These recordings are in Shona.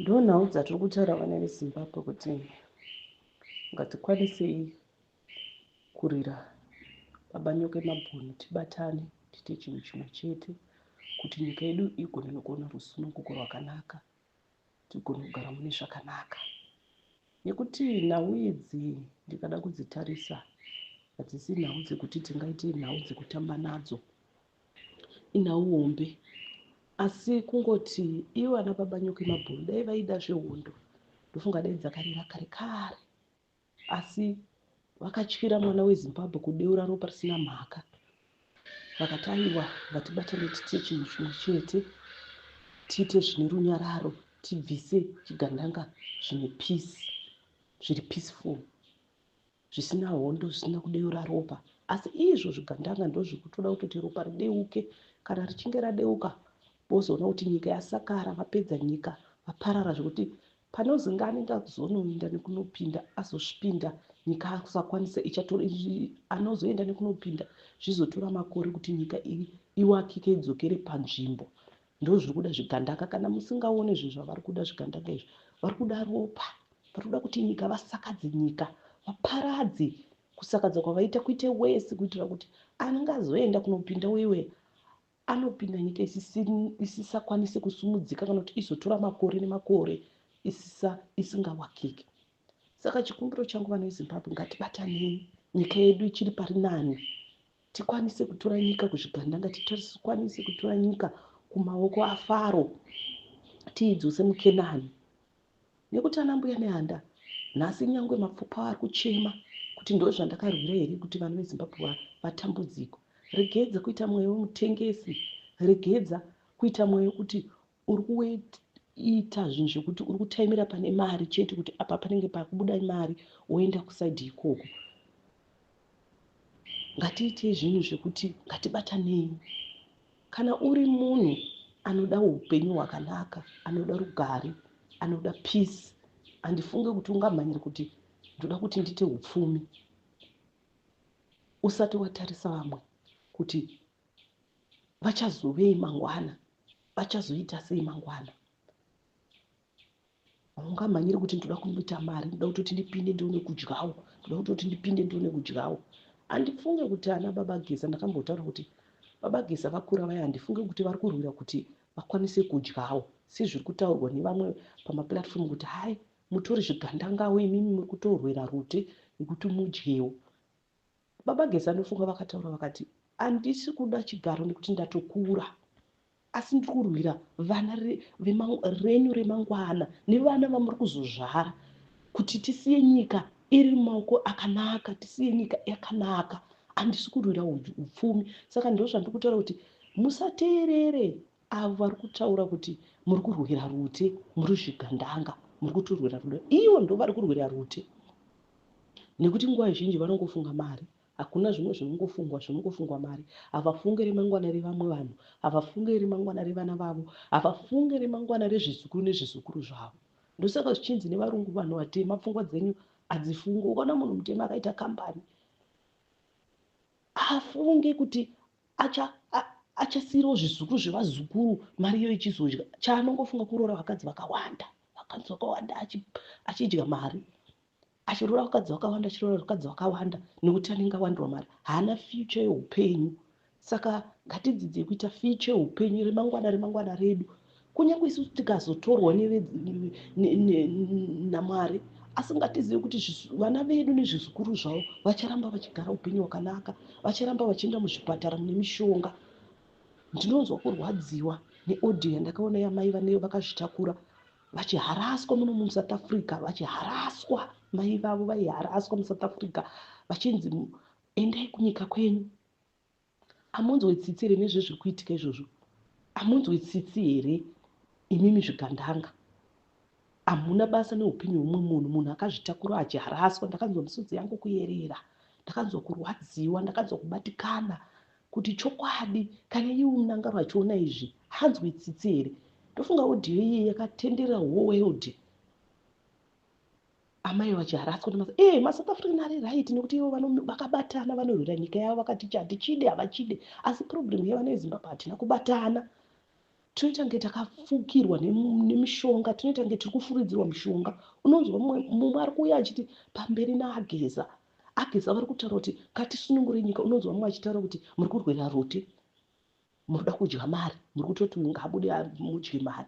Ndonhau dzatiri kutaura vana veZimbabwe kuti ngatikwanisei kurira baba nyoka yemabhunu tibatane tiite chinhu chimwe chete kuti nyika yedu igone nokuona rusununguko rwakanaka tigone kugara mune zvakanaka. Nekuti nhau idzi ndikada kudzitarisa hadzisi nhau dzekuti tingaite nhau dzekutamba nadzo. Inhau hombe asi kungoti ivo ana baba nyoka yemabhunu dai vaida zvehondo ndofunga dai dzakarira kare kare asi vakatyira mwana weZimbabwe kudeura ropa risina mhaka vakati aiwa ngatibatane tiite chinhu chimwe chete tiite zvine runyararo tibvise chigandanga zvine peace zviri peaceful zvisina hondo zvisina kudeura ropa asi izvo zvigandanga ndozvikutoda kutoti ropa rideuke kana richinge radeuka vozoona kuti nyika yasakara vapedza nyika vaparara zvekuti panozinga anenge azonoinda nekunopinda azosvipinda nyika asakwanisa ichatora anozoenda nekunopinda zvizotora makore kuti nyika iwakike idzokere panzvimbo ndozviri kuda zvigandanga kana musingaone zvinhu zvavari kuda zvigandanga izvi vari kuda ropa vari kuda kuti nyika vasakadze nyika vaparadze kusakadza kwavaita kuite wese kuitira kuti anenge azoenda kunopinda wewe anopinda nyika isisakwanise kusumudzika kana kuti izotora makore nemakore isisa isingawakiki saka chikumbiro changu vana vezimbabwe ngatibatanei nyika yedu ichiri pari nani tikwanise kutora nyika kuzvigandanga tikwanise kutora nyika kumaoko afaro tiidzose mukenani nekuti ana mbuya nehanda nhasi nyangwe mapfupa ari kuchema kuti ndo zvandakarwira here kuti vana vezimbabwe vatambudziko regedza kuita mweya wemutengesi regedza kuita mweya wekuti uri kuita zvinhu zvekuti uri kutaimira pane mari chete kuti apa panenge pakubuda mari woenda kusaidhi ikoko ngatiitei zvinhu zvekuti ngatibatanei kana uri munhu anoda upenyu hwakanaka anoda rugare anoda peace handifunge kuti ungamhanyira kuti ndoda kuti ndiite upfumi usati watarisa vamwe kuti vachazovei mangwana vachazoita sei mangwana haungamhanyiri kuti ndoda kuita mari ndoda kutoti ndipinde ndione kudyawo ndoda kutoti ndipinde ndione kudyawo handifunge kuti ana baba geza ndakambotaura kuti baba geza vakura vaya handifunge kuti vari kurwira kuti vakwanise kudyawo sezviri kutaurwa nevamwe pamaplatform kuti hai mutori zvigandangawo imimi muri kutorwira rute yekuti mudyewo baba geza anofunga vakataura vakati handisi kuda chigaro nekuti ndatokura asi ndiri kurwira vana renyu remangwana nevana vamuri kuzozvara kuti tisiye nyika iri mumaoko akanaka tisiye nyika yakanaka handisi kurwira upfumi saka ndo zvandiri kutaura kuti musateerere avo vari kutaura kuti muri kurwira rute muri zvigandanga muri kutorwira rute ivo ndo vari kurwira rute nekuti nguva zhinji vanongofunga mari hakuna zvimwe zvinongofungwa zvinongofungwa mari havafunge remangwana revamwe vanhu havafunge remangwana revana vavo havafunge remangwana rezvizukuru nezvizukuru zvavo ndosaka zvichinzi nevarungu vanhu vatema pfungwa dzenyu hadzifungi ukaona munhu mutema akaita kambani afunge kuti achasiirawo zvizukuru zvevazukuru mari iyo ichizodya chaanongofunga kuroora vakadzi vakawanda vakadzi vakawanda achidya mari achiroora vakadzi vakawanda achiroora vakadzi vakawanda nekuti anenge awandirwa mari haana future yeupenyu saka ngatidzidzei kuita future yeupenyu remangwana remangwana redu kunyange isusu tikazotorwa namwari asi ngatizive kuti vana vedu nezvizukuru zvavo vacharamba vachigara upenyu hwakanaka vacharamba vachienda muzvipatara mune mishonga ndinonzwa kurwadziwa neaudio yandakaona yamai vane vakazvitakura vachiharaswa muno musouth africa vachiharaswa mai vavo vaiharaswa musouth africa vachinzi endai kunyika kwenyu hamunzwe tsitsi here nezvezviri kuitika izvozvo hamunzwe tsitsi here imimi zvigandanga hamuna basa neupenyu hwemumwe munhu munhu akazvitakura achiharaswa ndakanzwa misodzi yangu kuyerera ndakanzwa kurwadziwa ndakanzwa kubatikana kuti chokwadi kana iwe munangaro achiona izvi hanzwi tsitsi here ndofunga audio iye yakatenderera whole world amai vachiharaswa nemasa e eh, masouth african ari right nekuti ivo vakabatana vanorwira nyika yavo vakati hatichide havachide asi problem yevana vezimbabwe hatina kubatana. Tinoita kunge takafukirwa nemishonga, tinoita kunge tiri kufuridzirwa mishonga. Unonzwa mumwe ari kuuya achiti pamberi naAgeza. Ageza vari kutaura kuti ngatisunungure nyika. Unonzwa mumwe achitaura kuti muri kurwira rute, muri kuda kudya mari, muri kutoti ngabude mudye mari.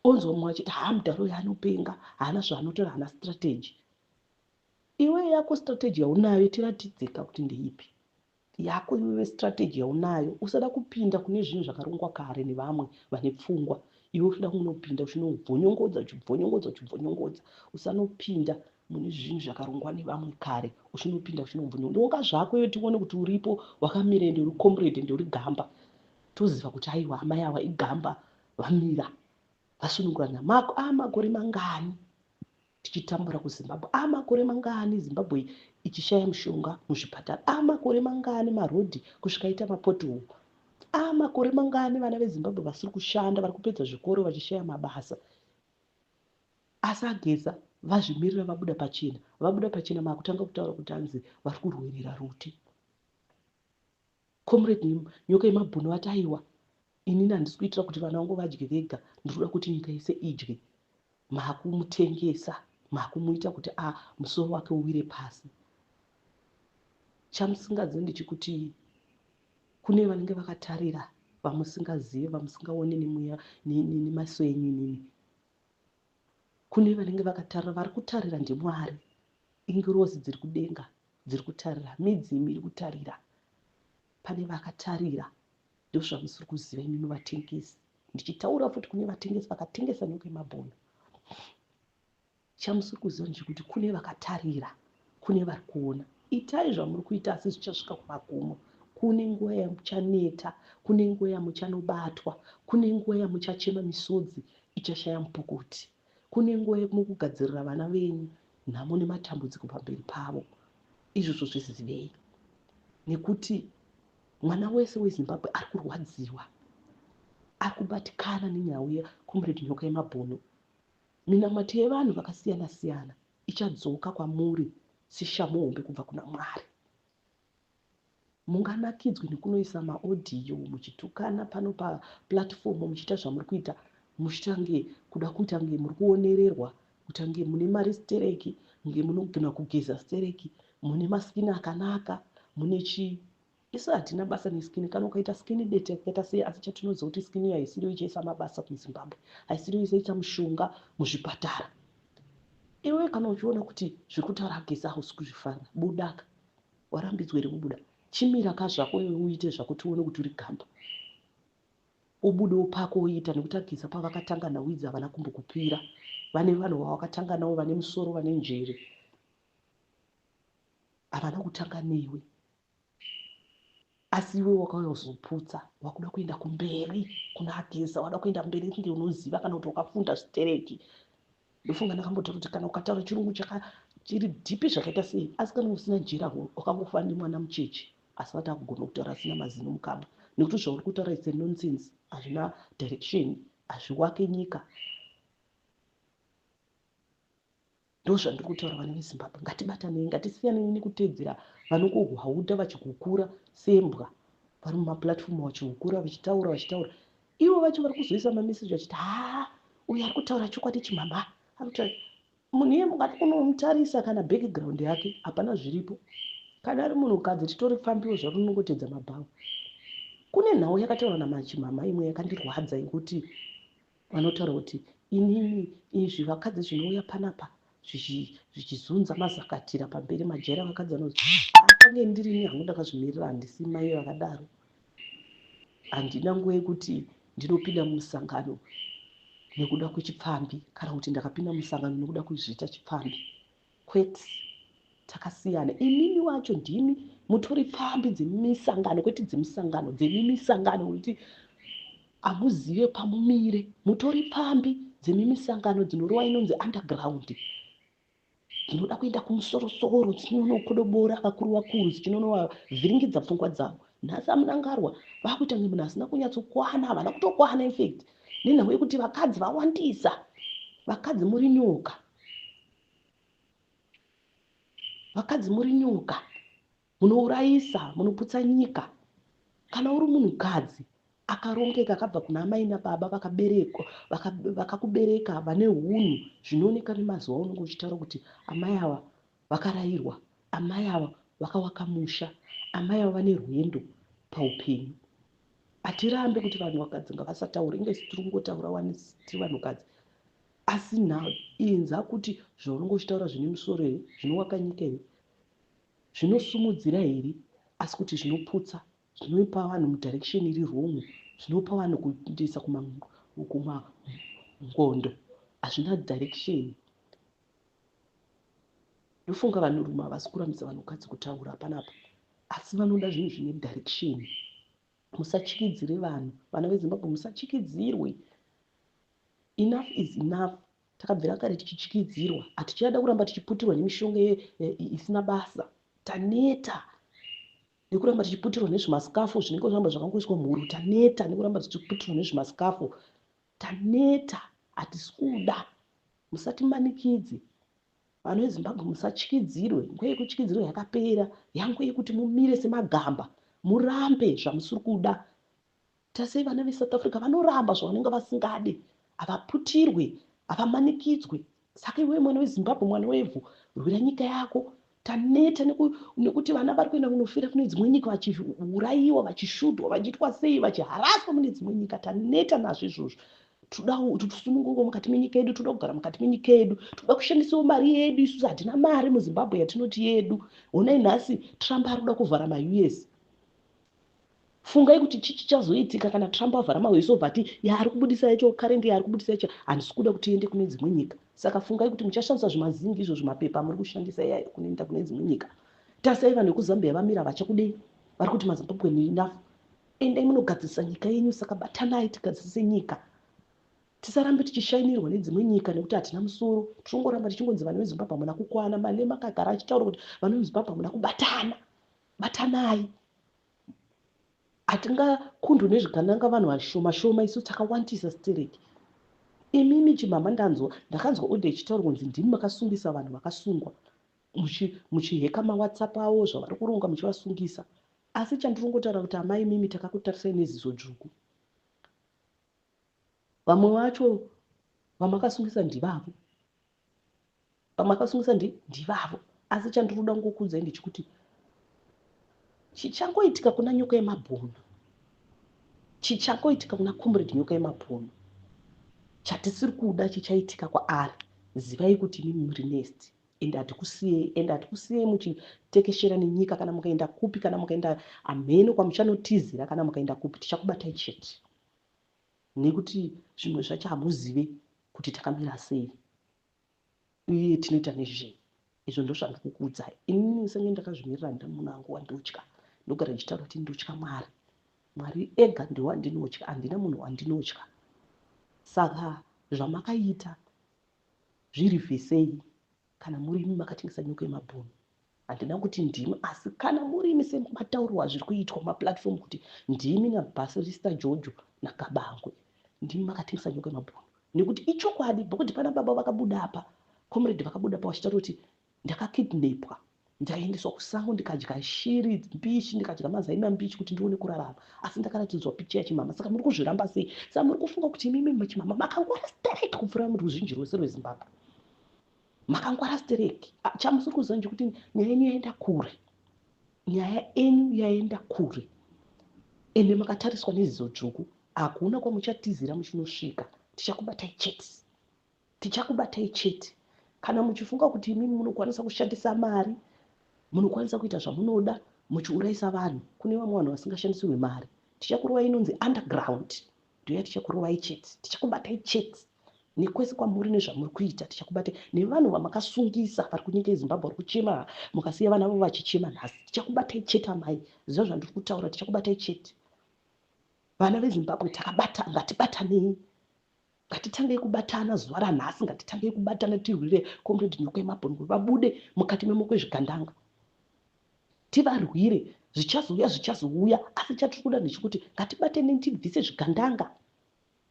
Onzwa mumwe achiti haa, mudhara uyu anopenga, haana zvaanotaura, haana strategy. Iwe yako strategy yaunayo tiratidzeka kuti ndeipi yako iwewe strategy yaunayo. Usada kupinda kune zvinhu zvakarongwa kare nevamwe vane pfungwa, iwe uchida kunopinda uchinobvonyongodza, uchibvonyongodza, uchibvonyongodza. Usanopinda mune zvinhu zvakarongwa nevamwe kare uchinopinda uchinobvonyongodza. Ndonga zvako iwe, tione kuti uripo wakamira, ende uri comrade, ende uri gamba, toziva kuti aiwa, amai ava igamba, vamira vasunungurana. Amakore mangani tichitambura kuZimbabwe? Amakore mangani Zimbabwe ichishaya mushonga muzvipatara? Amakore mangani marodhi kusvika aita mapothole? Amakore mangani vana veZimbabwe vasiri kushanda, vari kupedza zvikoro vachishaya mabasa? Asi Ageza vazvimirira, vabuda pachena. Vabuda pachena, maakutanga kutaura kuti hanzi vari kurwirira ruti. Comrade Nyoka Yemabhunu vati aiwa, inini handisi kuitira kuti vana vangu vadye vega, ndiri kuda kuti nyika yese idye. Maakumutengesa, maakumuita kuti a musoro wake uwire pasi. Chamusingazivi ndechekuti kune vanenge vakatarira, vamusingazivi, vamusingaoni nemaso enyu inini. Kune vanenge vakatarira, vari kutarira ndiMwari, ingirozi dziri kudenga dziri kutarira, midzimu iri kutarira, pane vakatarira. Ndozvamusiri kuziva imimi vatengesi. Ndichitaura futi kune vatengesi vakatengesa Nyoka Yemabhunu, chamusiri kuziva ndechekuti kune vakatarira, kune vari kuona. Itai zvamuri kuita, asi zvichasvika kumagumo. Kune nguva yamuchaneta, kune nguva yamuchanobatwa, kune nguva yamuchachema misodzi ichashaya mupukuti, kune nguva yemukugadzirira vana venyu nhamo nematambudziko pamberi pavo. Izvozvo zvizivei, nekuti mwana wese weZimbabwe ari kurwadziwa, ari kubatikana nenyaya yeComrade Nyoka Yemabhunu. Minamato yevanhu vakasiyana siyana ichadzoka kwamuri seshamu hombe kubva kuna Mwari. Munganakidzwe nekunoisa maaudio muchitukana pano paplatform, muchiita zvamuri kuita, muchitange kuda kuita kunge muri kuonererwa, kuita kunge mune mari stereki, kunge munogona kugeza stereki, mune maskini akanaka, mune chii. Isu hatina basa neskini. Kana ukaita skini dete yakaita sei, asi chatinoziva kuti skini iyo haisiriyo ichaisa mabasa kuZimbabwe, haisiriyo ichaisa mushonga muzvipatara. Iwe kana uchiona kuti zviri kutaura Ageza hausi kuzvifarira, budaka. Warambidzwa here kubuda? Chimira ka zvako iwe, uite zvako, tione kuti uri gamba, ubudewo pako uita. Nekuti Ageza pavakatanga nhau idzi havana kumbokupira. Vane vanhu vavakatanga navo vane musoro, vane njere, havana kutanga newe, asi iwe wakauya kuzoputsa. Wakuda kuenda kumberi kuna Ageza, wada kuenda mberi kunge unoziva kana kuti wakafunda zvitereki. Ndofunga ndakambotaura kuti kana ukataura chirungu chaka chiri deep zvakaita sei, asi kana usina njira, wakangofanana nemwana mucheche asati akugona kutaura, asina mazino mukanwa, nekuti zvauri kutaura is a nonsense, hazvina direction, hazviwake nyika. Ndo zvandiri kutaura, vana veZimbabwe, ngatibatanei, ngatisiyanei nekuteedzera vanongohwauta vachihukura sembwa, vari mumaplatform vachihukura, vachitaura, vachitaura. Ivo vacho vari kuzoisa mameseji vachiti haa, uyu ari kutaura chokwadi, chimama ari kutaura. Munhu iye mungati kunomutarisa kana background yake, hapana zviripo. Kana ari munhukadzi, titori pfambiwo zvaro, rinongotedza mabhawa. Kune nhau yakataurwa namachimama imwe yakandirwadza, yekuti vanotaura kuti inini izvi vakadzi zvinouya panapa zvichizunza mazakatira pamberi majera, vakadzi vanozi akange ndirini hangu ndakazvimirira, handisi mai vakadaro, handina nguva yekuti ndinopinda mumusangano nekuda kwechipfambi, kana kuti ndakapinda mumusangano nekuda kwezviita chipfambi. Kwete, takasiyana. Imimi wacho ndimi mutori pfambi dzemisangano, kwete dzemusangano, dzemimisangano, kuti hamuzive pamumire. Mutori pfambi dzemimisangano dzinorova inonzi underground, dzinoda kuenda kumusorosoro, dzinonokodobora vakuru vakuru, dzichinonovavhiringidza pfungwa dzavo. Nhasi aMnangagwa vakuita kunge munhu asina kunyatsokwana, havana kutokwana infact, nenhau yekuti vakadzi vawandisa. Vakadzi muri nyoka, vakadzi muri nyoka, munourayisa, munoputsa nyika. Kana uri munhukadzi Akarongeka akabva kuna amai nababa vakaberekwa vakakubereka vane hunhu zvinooneka nemazuva aunenge uchitaura kuti amai ava vakarairwa, amai ava vakawaka musha, amai ava vane rwendo paupenyu. Hatirambe kuti vanhu vakadzi ngavasataure inge isu tiri kungotaura wani tiri vanhukadzi asi inza kuti zvaunenge uchitaura zvine musoro here, zvinowaka nyika here, zvinosumudzira here asi kuti zvinoputsa zvinopa vanhu mudirection iri wrong zvinopa vanhu kuendesa kumangondo hazvina direction. Ndofunga vanhurume havasi kurambidza vanhukadzi kutaura panapa asi vanoda zvinhu zvine direction. Musachikidzire vanhu, vana veZimbabwe musachikidzirwe. Enough is enough. Takabvira kare tichichikidzirwa, hatichada kuramba tichiputirwa nemishonga isina basa. Taneta nekuramba tichiputirwa nezvimasikafu zvinenge zvoramba zvakangoiswa muhuro. Taneta nekuramba tichiputirwa nezvimasikafu. Taneta, hatisi kuda. Musatimanikidze. Vanhu veZimbabwe musatyidzirwe. Nguva yekutyidzirwa yakapera. Yanguva yekuti mumire semagamba. Murambe zvamusiri kuda. Tasei vana veSouth Africa vanoramba zvavanenge vasingade. Havaputirwe, havamanikidzwe. Saka iwewe mwana weZimbabwe, mwana wevhu, rwira nyika yako. Taneta nekuti vana vari kuenda kunofira kune dzimwe nyika vachiurayiwa, vachishudwa, vachiitwa sei, vachiharaswa mune dzimwe nyika. Taneta nazvo izvozvo. Toda kuti tisununguke mukati menyika yedu, toda kugara mukati menyika yedu, toda kushandisawo mari yedu. Isusu hatina mari muZimbabwe yatinoti yedu. Honai nhasi Trump ari kuda kuvhara maUS. Fungai kuti chii chichazoitika kana Trump avhara maUS obva ati yaari kubudisa yacho current yaari kubudisa yacho handisi kuda kuti iende kune dzimwe nyika. Saka fungai kuti muchashandisa zvimazingi izvo zvimapepa muri kushandisa iyayo kunoenda kune dzimwe nyika. Tasai vanhu vekuZambia vamira havachakudei. Vari kuti maZimbabwean enough. Endai munogadzirisa nyika yenyu saka batanai tigadzirise nyika. Tisarambe tichishainirwa nedzimwe nyika nekuti hatina musoro. Tinongoramba tichingonzi vanhu veZimbabwe hamuna kukwana. Malema akagara achitaura kuti vanhu veZimbabwe hamuna kubatana. Batanai. Hatingakundwi nezvigananga vanhu vashoma shoma isu takawandisa stereki. Imimi chimhamha ndanzwa ndakanzwa audio ichitaurwa kunzi ndimi makasungisa vanhu vakasungwa muchiheka mawhatsapp avo zvavari kuronga muchivasungisa. Asi chandiri kungotaura kuti amai imimi takakutarisai neziso dzvuku. Vamwe vacho vamakasungisa ndivavo. Vamakasungisa ndi ndivavo. Asi chandiri kuda kungokuudzai ndechekuti chichangoitika kuna nyoka yemabhunu chichangoitika kuna comrade nyoka yemabhunu chatisiri kuda chichaitika kwaari zivai kuti imimi muri nest ende hatikusiyei ende hatikusiyei muchitekeshera nenyika kana mukaenda kupi kana mukaenda hamheno kwamuchanotizira kana mukaenda kupi tichakubatai chete nekuti zvimwe zvacho hamuzive kuti takamira sei uye tinoita nezvei izvo ndozvandikukuudzai inini senge ndakazvimirira handina munhu angu wandotya ndogara ndichitaura kuti ndotya mwari mwari ega ndewandinotya handina munhu wandinotya saka zvamakaita zvirivhesei kana muri imi makatengesa nyoka yemabhunu handina kuti ndimi asi kana muri imi semataurirwa zviri kuitwa mumaplatform kuti ndimi nabasirista jojo nakabangwe ndimi makatengesa nyoka yemabhunu nekuti ichokwadi bhokuti pana baba vakabuda apa comrade vakabuda pa vachitaura kuti ndakakidnapwa ndikaendeswa kusango ndikadya shiri mbishi ndikadya mazai mambishi kuti ndione kurarama asi ndakaratidzwa picha yachimama saka muri kuzviramba sei saka muri kufunga kuti imimi machimama makangwara stereki kupfuura ruzhinji rwese rwezimbabwe makangwara stereki ah, chamusiri kuziva ndechekuti nyaya yenyu yaenda kure nyaya enyu yaenda kure ende makatariswa nezizo dzvuku hakuna kwamuchatizira muchinosvika tichakubatai chete Tichakubatai chete. Kana muchifunga kuti imimi munokwanisa kushandisa mari, munokwanisa kuita zvamunoda muchiurayisa vanhu, kune vamwe vanhu vasingashandisirwe mari. Tichakurovai inonzi underground. Ndiyo yatichakurovai chete. Tichakubatai chete. Nekwese kwamuri nezvamuri kuita tichakubatai. Nevanhu vamakasungisa vari kunyika yeZimbabwe vari kuchema mukasiya vana vavo vachichema nhasi. Tichakubatai chete amai. Ziva zvandiri kutaura tichakubatai chete. Vana veZimbabwe takabata ngatibatanei. Ngatitangei kubatana zuva ranhasi, ngatitangei kubatana tirwire Comrade Nyoka yemabhunu kuti vabude mukati memoko ezvigandanga. Tivarwire, zvichazouya zvichazouya, asi chatiri kuda ndechekuti ngatibatanei tibvise zvigandanga.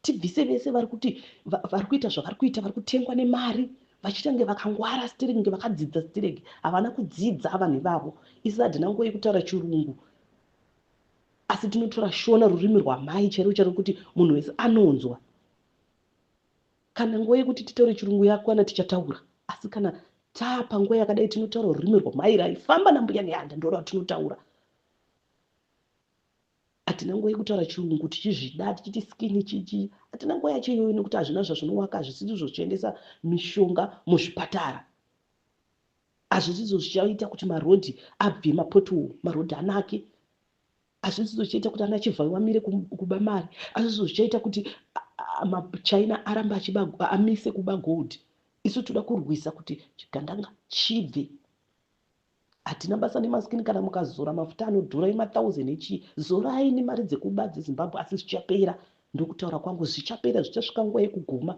Tibvise vese vari kuti vari kuita zvavari kuita, vari kutengwa nemari vachiita kunge vakangwara stereki, kunge vakadzidza stereki. Havana kudzidza vanhu ivavo. Isu hatina nguva yekutaura chirungu. Asi tinotora Shona, rurimi rwamai chairo chairo, kuti munhu wese anonzwa. Kana nguva yekuti titaure Chirungu yakwana, tichataura, asi kana taapa nguva yakadai, tinotaura rurimi rwamai raifamba naMbuya Nehanda. Ndo ratinotaura. Hatina nguva yekutaura Chirungu tichizvida, tichiti skin chichi. Hatina nguva yacho iyoyo, nekuti hazvina zvazvinovaka. Hazvisizvo zvichiendesa mishonga muzvipatara, hazvisizvo zvichaita kuti marodhi abve mapothole, marodhi anake, hazvisizvo zvichaita kuti ana Chivhayo vamire kuba mari, hazvisizvo zvichaita kuti maChina arambe achiba, amise kuba gold. Isu toda kurwisa kuti chigandanga chibve. Hatina basa nemaskin. Kana mukazora mafuta anodhura emathousand echii, zorai nemari dzekuba dzeZimbabwe, asi zvichapera. Ndokutaura kwangu, zvichapera, zvichasvika nguva yekuguma.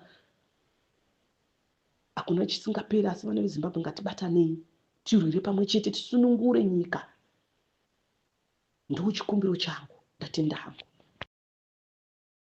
Hakuna chisingaperi. Asi vana veZimbabwe, ngatibatanei, tirwire pamwe chete, tisunungure nyika. Ndo chikumbiro changu. Ndatenda hangu.